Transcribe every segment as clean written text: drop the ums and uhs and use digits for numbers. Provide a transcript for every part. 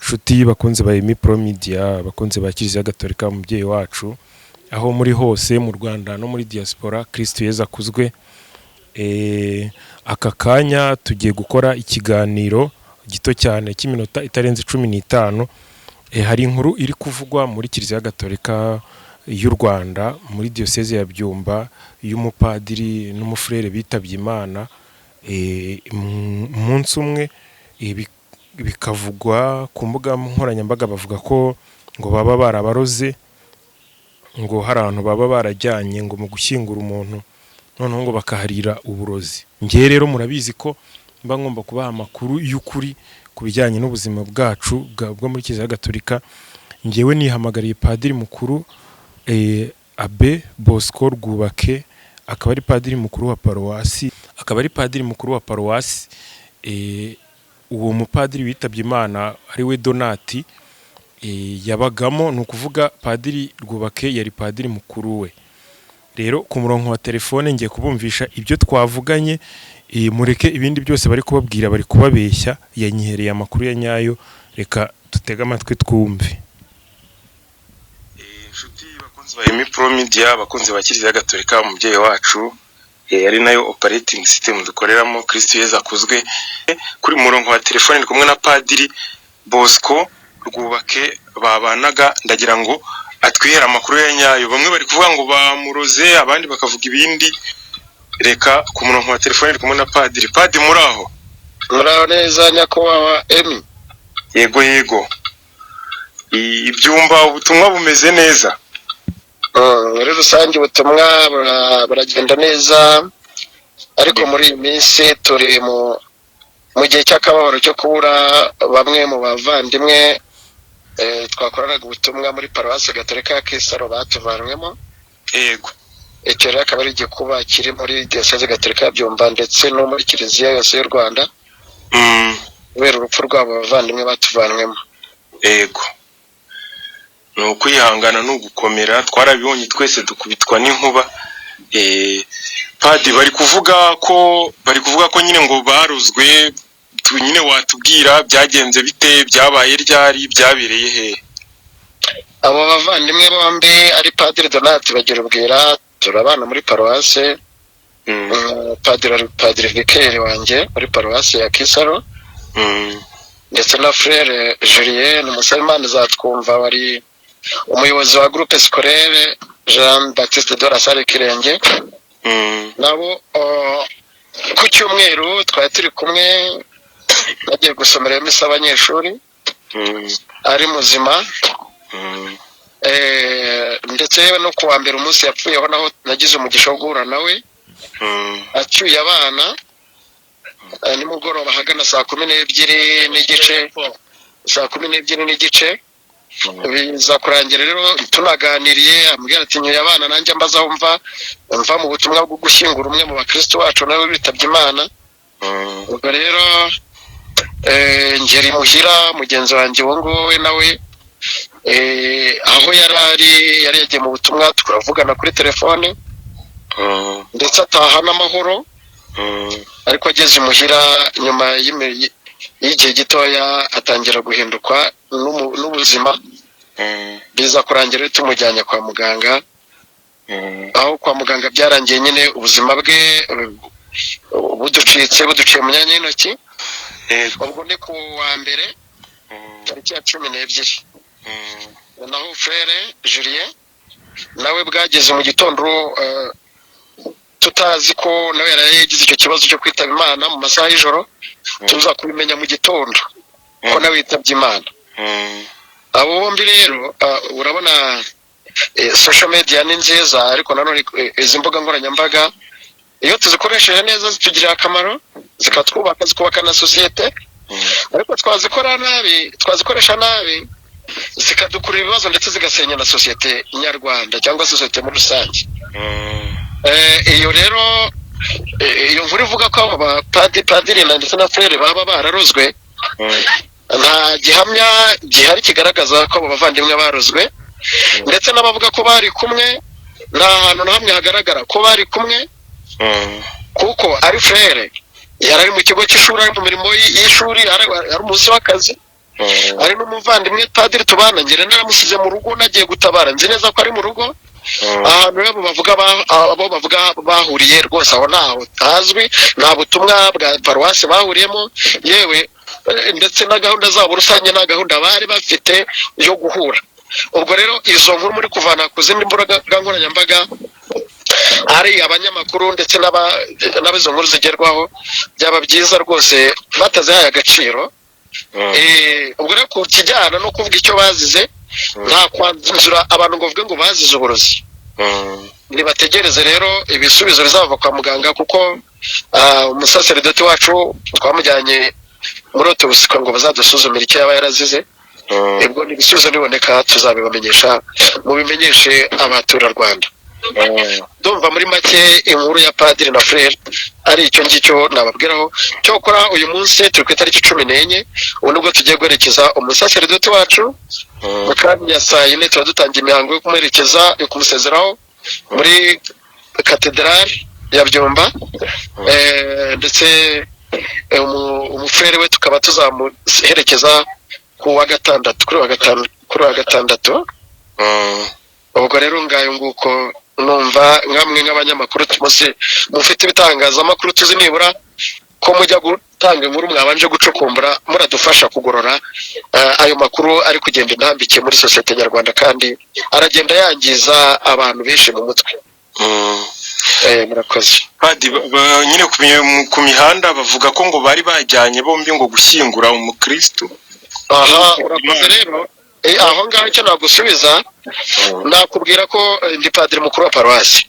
Nshuti bakunze ba Emi Pro Media, abakunzi ba Kiliziya Gatolika umubyeyi wacu, aho muri hose mu Rwanda no muri diaspora, Kristo Yezu akuzwe. Aka kanya tugiye gukora ikiganiro gito cyane cy'iminota itarenze 15. Hari inkuru iri kuvugwa muri Kiliziya Gatolika y'u Rwanda muri Diyoseze ya Byumba y'umupadiri n'umufurere bitabye Imana umunsi umwe, bikavugwa ku mbuga nkoranyambaga, bavuga ko ngo baba barabaroze, ngo hari ahantu baba barajyanye ngo mu gushyingura umuntu, noneho ngo bakaharira uburozi. Ngewe rero murabizi ko mba ngomba kubaha amakuru y'ukuri ku bijyanye n'ubuzima bwacu bwo muri Kiliziya Gatolika. Ngewe nihamagariye padiri mukuru, Abbé Bosco Rwubake, akaba ari padiri mukuru wa paruwasi, akaba ari padiri mukuru wa paruwasi uwo mupadiri witabye Imana ari we Donati yabagamo. Ni ukuvuga Padiri Rwubake yari padiri mukuru we. Rero ku murongo wa telefone ngiye kubumvisha ibyo twavuganye. Mureke ibindi byose bari kubabwira, bari kubabeshya. Yanyihereye amakuru ya nyayo, reka dutege amatwi twumve. Inshuti bakunzi ba Emi Pro Media, abakunzi ba Kiliziya Gatolika umubyeyi wacu, ari nayo operating system dukoreramo, Kristo Yezu akuzwe. Kuri murongo wa telefone ndi kumwe na Padiri Bosco Rwubake babanaga. Ndagira ngo atwihere amakuru ya nyayo. Bamwe bari kuvuga ngo bamuroze, abandi bakavuga ibindi. Reka ku murongo wa telefone ndi kumwe na padiri. Padiri, muri aho? Muraho neza, nyakubahwa Emi. Yego, ibyumba ubutumwa bumeze neza? Muri rusange ubutumwa buragenda neza, ariko muri iyi minsi turi mu gihe cy'akababaro cyo kubura bamwe mu bavandimwe twakoranaga ubutumwa muri Paruwasi Gatolika ya Kisaro batuvanywemo. Icyo rero akaba ari igikuba kiri muri Diyoseze Gatolika ya Byumba ndetse no muri Kiliziya yose y'u Rwanda kubera urupfu rwabo bavandimwe batuvanywemo. Yego, ni ukwihangana, ni ugukomera. Twarabibonye twese dukubitwa n'inkuba. Padi, bari kuvuga ko nyine ngo barozwe. Nyine watubwira byagenze bite, byabaye ryari, byabereye he? Abo bavandimwe bombi, ari Padiri Donati Bagirubwira, turabana muri paruwase, padiri vicaire wanjye muri paruwase ya Kisaro, ndetse na Frère Julien Musalimana zatwumva, wari umuyobozi wa Groupe Scolaire Jean Baptiste de la Salle Kirenge, nabo ku cyumweru twari turi kumwe, bagiye gusomera misa abanyeshuri, ari muzima. Ndetse yewe no kuwa mbere, umunsi yapfuyeho, naho nagize umugisha wo guhura nawe acyuye abana, nimugoroba ahagana saa 12:30, saa 12:30. Biza kurangira rero tunaganiriye, ambwira ati: "Nyuye abana, nanjye mbaza aho mva mu butumwa bwo gushyingura umwe mu bakristo bacu nawe bitabye Imana." Ubwo rero ngera imuhira, mugenzi wanjye uwo nguwo we nawe aho yari ari, yari yagiye mu butumwa, turavugana kuri telefone, ndetse ataha n'amahoro. Ariko ageze imuhira nyuma y'igihe gitoya atangira guhindukwa n'ubuzima. Biza kurangira rero tumujyanye kwa muganga, aho kwa muganga byarangiye nyine ubuzima bwe buducitse, buduciye mu myanya y'intoki. Ubwo ni ku wa mbere, tariki ya 12. Naho Frère Julien nawe bwageze mu gitondo, tutazi ko nawe yari yagize icyo kibazo cyo kwitaba Imana mu masaha y'ijoro, tuza kubimenya mu gitondo ko nawe yitabye Imana. Abo bombi rero, urabona social media ni nziza, ariko nanone izi mbuga nkoranyambaga iyo tuzikoresheje neza zitugirira akamaro, zikatwubaka, zikubaka na sosiyete, ariko twazikora nabi, twazikoresha nabi, zikadukurura ibibazo ndetse zigasenya na sosiyete nyarwanda cyangwa sosiyete muri rusange. Iyo rero iyo nkuru ivuga ko abo padiri ndetse na frère baba bararozwe, nta gihamya gihari kigaragaza ko abo bavandimwe barozwe. Ndetse n'abavuga ko bari kumwe, nta hantu na hamwe hagaragara ko bari kumwe, kuko ari frère yari ari mu kigo cy'ishuri, ari mu mirimo y'ishuri, ari umunsi w'akazi. Ari n'umuvandimwe padiri tubana, ngere naramusize mu rugo nagiye gutabara, nzi neza ko ari mu rugo. Ahantu rero abo bavuga bahuriye rwose aho ntaho hazwi, nta butumwa bwa paruwasi bahuriyemo, yewe ndetse na gahunda zabo rusange nta gahunda bari bafite yo guhura. Ubwo rero izo nkuru muri kuvana ku zindi mbuga nkoranyambaga, ari abanyamakuru ndetse n'abo izo nkuru zigerwaho, byaba byiza rwose batazihaye agaciro. Ubwo rero ku kijyana no kuvuga icyo bazize, nta kwanzura abantu ngo bavuge ngo bazize uburozi. Nibategereze rero ibisubizo bizava kwa muganga, kuko umusaseridoti wacu twamujyanye muri autopsy ngo bazadusuzumire icyo yaba yarazize. Ubwo ibisubizo niboneka tuzabibamenyesha, mubimenyeshe abaturarwanda. Ndumva muri make inkuru ya padiri na frère ari icyo ngicyo nababwiraho. Cyokora uyu munsi turi ku itariki 14, ubu nibwo tugiye guherekeza umusaseridoti wacu. Mu kanya saa 4 tuba dutangiye imihango yo kumuherekeza, yo kumusezeraho muri katedrali ya Byumba. Ndetse umufurere we tukaba tuzamuherekeza ku wa gatandatu, kuri wa gatandatu. Ubwo rero ngayo nguko. Numva nkamwe nk'abanyamakuru tumusi mufite ibitangazamakuru tuzi, nibura ko mujya gutanga inkuru mwabanje gucukumbura, muradufasha kugorora ayo makuru ari kugenda intambike muri sosiyete nyarwanda, kandi aragenda yangiza abantu benshi mu mutwe. Murakoze. Padi, nyine ku mihanda bavuga ko ngo bari bajyanye bombi ngo gushyingura umukristu. Aha urakoze rero. Aho ngaho icyo nagusubiza, nakubwira ko ndi padiri mukuru wa paruwasi.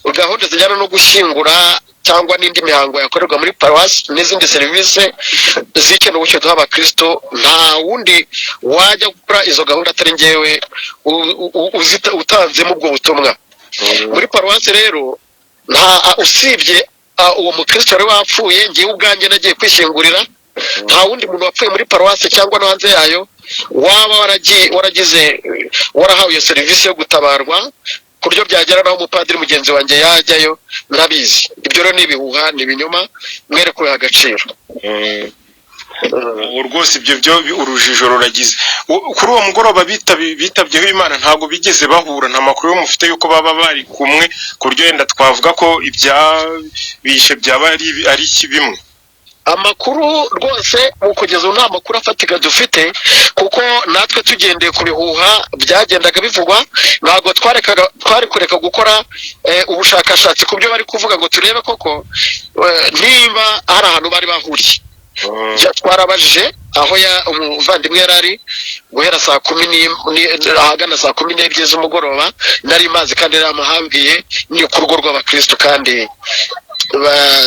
Gahunda zijyana no gushyingura cyangwa n'indi mihango yakorerwa muri paruwasi n'izindi serivisi z'ikenubushyo duha abakristo, nta wundi wajya gukora izo gahunda atari njyewe utanzemo ubwo butumwa. Muri paruwasi rero nta usibye uwo mukristo wari wapfuye ngewe ubwanjye nagiye kwishyingurira, nta wundi muntu wapfuye muri paruwasi cyangwa no hanze yayo waba waragiye waragize warahawe iyo serivisi yo gutabarwa, ku buryo byagera naho umupadiri mugenzi wanjye yajyayo ntabizi. Ibyo rero ni ibihuha, ni ibinyoma, mwere kubiha agaciro. Ubu rwose ibyo byo urujijo ruragize. Kuri uwo mugoroba bitabyeho Imana, ntabwo bigeze bahura, nta makuru yo mufite yuko baba bari kumwe, ku buryo wenda twavuga ko ibyabishe byaba ari bimwe? Amakuru rwose mu kugeza ubu nta makuru afatika dufite, kuko natwe tugendeye ku bihuha byagendaga bivugwa, ntabwo twarekaga twari kureka gukora ubushakashatsi ku byo bari kuvuga ngo turebe koko niba hari ahantu bari bahuriye. Twarabajije aho ya umuvandimwe yari ari guhera saa kumi ahagana saa 12 z'umugoroba, nari mazi kandi yari amuhambwiye ni ku rugo rw'abakristo kandi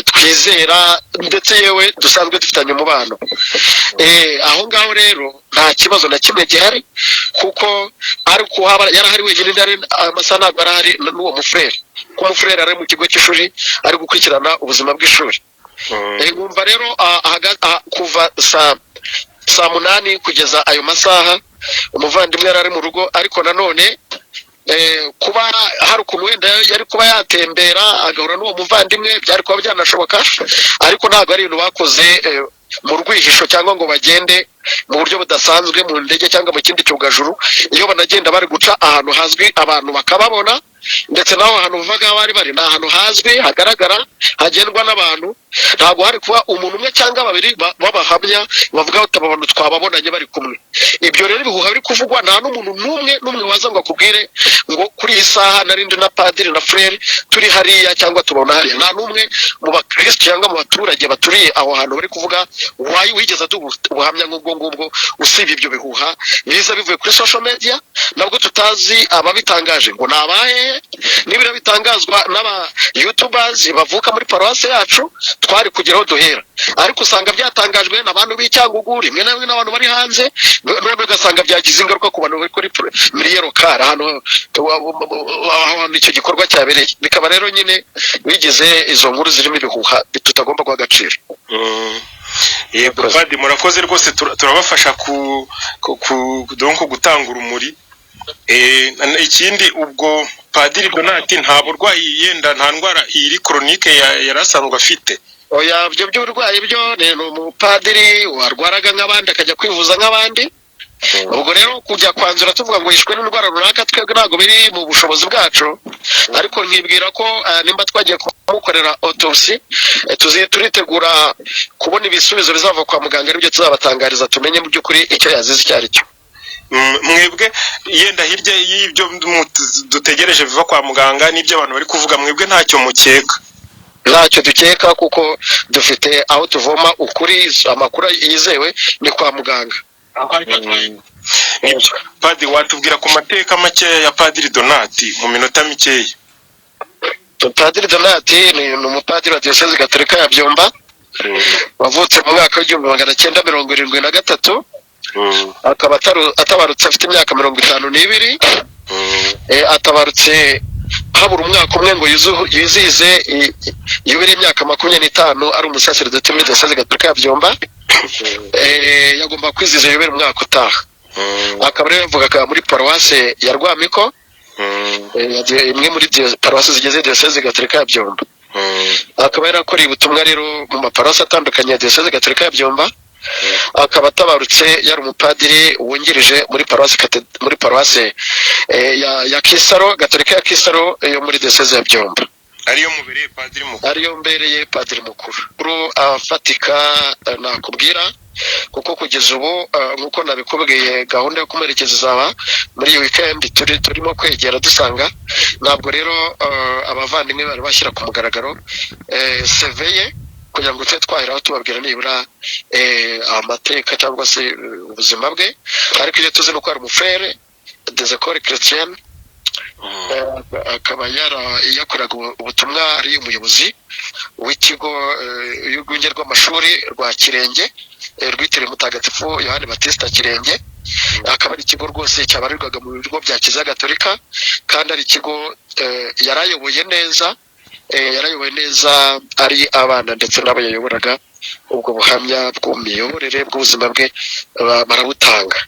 twizera, ndetse yewe dusanzwe dufitanye umubano. Aho ngaho rero nta kibazo na kimwe gihari, kuko ari kuhaba yarahari wenyine, yari amasaha ntabwo arahari n'uwo mufurere, kuko umufurere ari mu kigo cy'ishuri ari gukurikirana ubuzima bw'ishuri. Nkumva rero kuva saa 8 kugeza ayo masaha umuvandimwe yari ari mu rugo. Ariko nanone kuba hari ukuntu wenda yari kuba yatembera agahura n'uwo muvandimwe, byari kuba byanashoboka, ariko ntabwo ari ibintu bakoze mu rwihisho cyangwa ngo bagende mu buryo budasanzwe mu ndege cyangwa mu kindi cyogajuru. Iyo banagenda bari guca ahantu hazwi abantu bakababona, ndetse n'aho hantu buvaga bari bari ni ahantu hazwi hagaragara hagendwa n'abantu. Ntabwo hari kuba umuntu umwe cyangwa babiri b'abahamya bavuga bati aba bantu twababonanye bari kumwe. Ibyo rero ibihuha biri kuvugwa, nta n'umuntu n'umwe n'umwe waza ngo akubwire ngo kuri iyi saha narindi na padiri na frère turi hariya cyangwa tubona hariya. Nta n'umwe mu bakristo cyangwa mu baturage baturiye aho hantu bari kuvuga wayi wigeze aduha ubuhamya nk'ubwo ngubwo, usibye ibyo bihuha biza bivuye kuri social media, nabwo tutazi ababitangaje ngo ni abahehe. Nibira bitangazwa n'aba youtubers bavuka muri paruwasi yacu, twari kugira aho duhera, ariko usanga byatangajwe n'abantu b'Icyangugu, rimwe na rimwe n'abantu bari hanze, none ugasanga byagize ingaruka ku bantu bari kuri milieu local, ahantu icyo gikorwa cyabereye. Bikaba rero nyine bigize izo nkuru zirimo ibihuha tutagomba guha agaciro. Yego. Murakoze. Padi, murakoze rwose, turabafasha ku donc gutanga urumuri. Ikindi ubwo padiri Donati nta burwayi, yenda nta ndwara iri chronique yari asanzwe afite? Oya, ibyo by'uburwayi byo ni umupadiri warwaraga nk'abandi, akajya kwivuza nk'abandi. Ubwo rero kujya kwanzura tuvuga ngo yishwe n'indwara runaka, twebwe ntabwo biri mu bushobozi bwacu, ariko nkibwira ko nimba twagiye kumukorera autopsy, turitegura kubona ibisubizo bizava kwa muganga, aribyo tuzabatangariza, tumenye mu by'ukuri icyo yazize icyo ari cyo. Mwebwe yenda hirya y'ibyo dutegereje biva kwa muganga n'ibyo abantu bari kuvuga, mwebwe ntacyo mukeka? Ntacyo dukeka, kuko dufite aho tuvoma ukuri, amakuru yizewe ni kwa muganga. Padi, watubwira ku mateka makeya ya Padiri Donati mu minota mikeya? Padiri Donati ni umupadiri wa Diyosezi Gatolika ya Byumba, wavutse mu mwaka w'1973, akaba atabarutse afite imyaka 52. Atabarutse habura umwaka umwe ngo yizihize yubile y'imyaka 25 ari umusaseridoti muri Diyosezi Gatolika ya Byumba. Yagomba kwizihiza yubile umwaka utaha. Akaba rero yavugaga muri paruwase ya Rwamiko, imwe muri paruwasi zigize Diyosezi Gatolika ya Byumba. Akaba yarakoreye ubutumwa rero mu maparuwasi atandukanye ya Diyosezi Gatolika ya Byumba. Akaba atabarutse yari umupadiri wungirije muri paruwase ya Kisaro, Gatolika ya Kisaro yo muri Diyosezi ya Byumba. Ariyo mubereye padiri mukuru? Ariyo mbereye padiri mukuru. Amakuru afatika nakubwira, kuko kugeza ubu, nk'uko nabikubwiye, gahunda yo kumuherekeza izaba muri iyi weekend turimo kwegera dusanga. Ntabwo rero abavandimwe bari bashyira ku mugaragaro CV ye kugira ngo tube twaheraho tubabwira nibura amateka cyangwa se ubuzima bwe, ariko icyo tuzi ni uko ari umufrère des écoles chrétiennes, akaba yakoraga ubutumwa ari umuyobozi w'ikigo y'urwunge rw'amashuri rwa Kirenge, rwitiriwe Mutagatifu Yohani Batista Kirenge. Akaba ari ikigo rwose cyabarirwaga mu bigo bya Kiliziya Gatolika, kandi ari ikigo yarayoboye neza, yarayoboye neza ari abana ndetse n'abo yayoboraga. Ubwo buhamya bw'imiyoborere bw'ubuzima bwe barabutanga.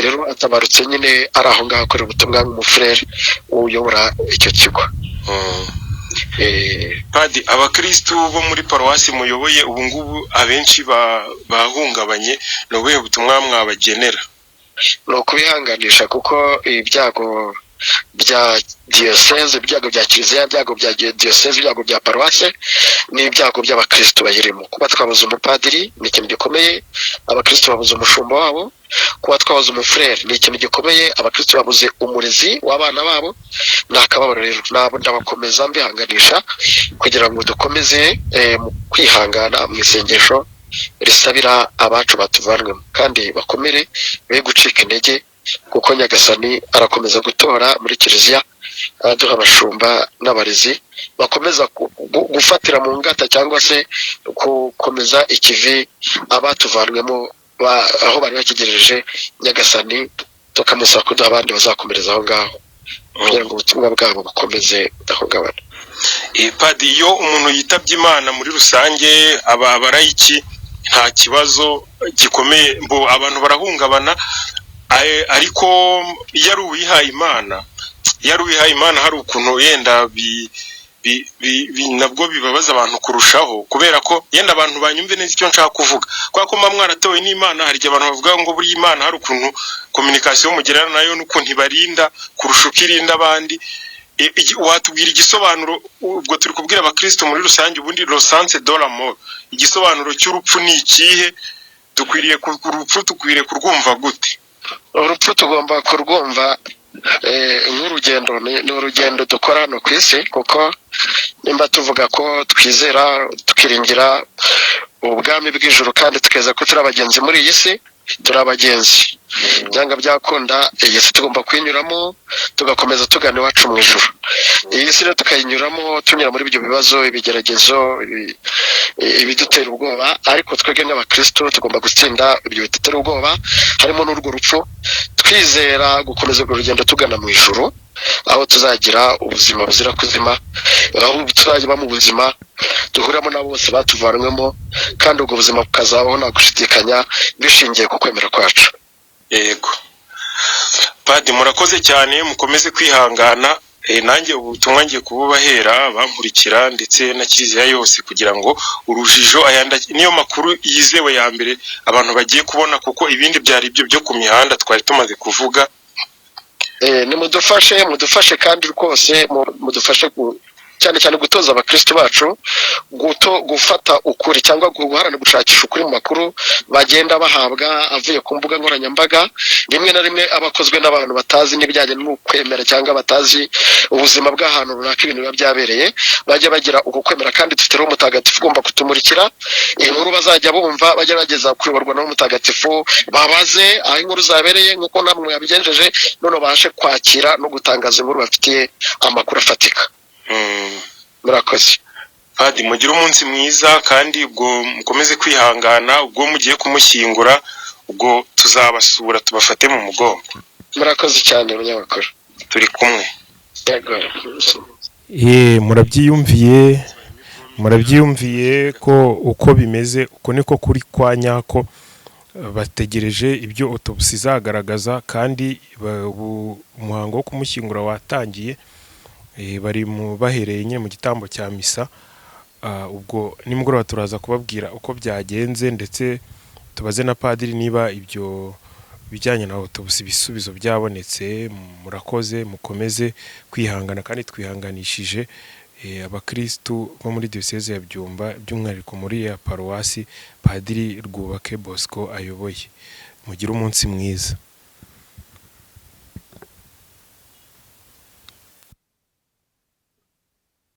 Rero atabarutse nyine ari aho ngaho akorera ubutumwa nk'umufurere uyobora icyo kigo. Padi, abakirisitu bo muri paruwasi muyoboye ubu ngubu abenshi bahungabanye, ni ubuhe butumwa mwabagenera? Ni ukubihanganisha, kuko ibyago bya diyoseze, ibyago bya kiliziya, ibyago bya diyoseze, ibyago bya paruwase n'ibyago by'abakirisitu bayirimo. Kuba twabuze umupadiri ni ikintu gikomeye, abakirisitu babuze umushumba wabo. Kuba twabuze umufurere ni ikintu gikomeye, abakirisitu babuze umurezi w'abana babo. Ni akababaro rero, nabo ndabakomeza mbihanganisha kugira ngo dukomeze mu kwihangana mu isengesho risabira abacu batuvanwemo, kandi bakomere be gucika intege, kuko Nyagasani arakomeza gutora muri kiliziya, aduha abashumba n'abarezi bakomeza gufatira mu ngata cyangwa se gukomeza ikivi abatuvanwemo aho bari bakigejeje. Nyagasani tukamusaba kuduha abandi bazakomereza aho ngaho kugira ngo ubutumwa bwabo bukomeze budahungabana. Padi, iyo umuntu yitabye Imana muri rusange, aba abarayiki nta kibazo gikomeye, mbo abantu barahungabana, ariko iyo ari uwihaye Imana, iyo ari uwihaye Imana hari ukuntu yenda nabwo bibabaza abantu kurushaho, kubera ko yenda abantu banyumve neza icyo nshaka kuvuga, kubera ko muba mwaratowe n'Imana. Hari igihe abantu bavuga ngo buriya Imana hari ukuntu communication mugirana nayo n'ukuntu ibarinda kurusha uko irinda abandi. Watubwira igisobanuro, ubwo turi kubwira abakristo muri rusange, ubundi le sens de la mort, igisobanuro cy'urupfu ni ikihe? Dukwiriye urupfu dukwiriye kurwumva gute? Urupfu tugomba kurwumva nk'urugendo, ni urugendo dukora hano ku isi, kuko nimba tuvuga ko twizera tukiringira ubwami bw'ijuru kandi tukeza ko turi abagenzi muri iyi si, turi abagenzi byanga byakunda. Iyi si tugomba kuyinyuramo tugakomeza tugana iwacu mu ijuru. Iyi si rero tukayinyuramo tunyura muri ibyo bibazo, ibigeragezo, ibidutera ubwoba, ariko twebwe nk'abakristo tugomba gutsinda ibyo bidutera ubwoba, harimo n'urwo rupfu, twizera gukomeza urwo rugendo tugana mu ijuru, aho tuzagira ubuzima buzira kuzima, aho tuzajya mu buzima duhuriramo na bose batuvanwemo, kandi ubwo buzima bukazabaho nta gushidikanya, bishingiye ku kwemera kwacu. Yego padi, murakoze cyane, mukomeze kwihangana. Nanjye ubutumwa ngiye kububahera bankurikira ndetse na kiliziya yose, kugira ngo urujijo niyo makuru yizewe ya mbere abantu bagiye kubona, kuko ibindi byari ibyo byo ku mihanda twari tumaze kuvuga. Nimudufashe, mudufashe kandi rwose mudufashe cyane cyane gutoza abakristo bacu gufata ukuri cyangwa guharanira gushakisha ukuri mu makuru bagenda bahabwa avuye ku mbuga nkoranyambaga, rimwe na rimwe aba akozwe n'abantu batazi n'ibijyanye n'ukwemera cyangwa batazi ubuzima bw'ahantu runaka ibintu biba byabereye. Bajya bagira uku kwemera, kandi dufite Roho Mutagatifu ugomba kutumurikira. Inkuru bazajya bumva bajya bageza kuyoborwa na Roho Mutagatifu, babaze aho inkuru zabereye nk'uko namwe mwabigenjeje, none babashe kwakira no gutangaza inkuru bafitiye amakuru afatika. Murakoze. Padi, mugire umunsi mwiza, kandi ubwo mukomeze kwihangana. Ubwo mugiye kumushyingura, ubwo tuzabasura tubafate mu mugongo. Murakoze cyane, munyamakuru. Turi kumwe. Yego. Murabyiyumviye, murabyiyumviye ko uko bimeze, uko niko kuri kwa nyako. Bategereje ibyo autopsy izagaragaza, kandi umuhango wo kumushyingura watangiye. Bari mu bahereye nyine mu gitambo cya misa. Ubwo nimugoroba turaza kubabwira uko byagenze, ndetse tubaze na padiri niba ibyo bijyanye na autopsy ibisubizo byabonetse. Murakoze, mukomeze kwihangana, kandi twihanganishije abakristu bo muri diyoseze ya Byumba, by'umwihariko muri ya paruwasi padiri Rwubake Bosco ayoboye. Mugire umunsi mwiza.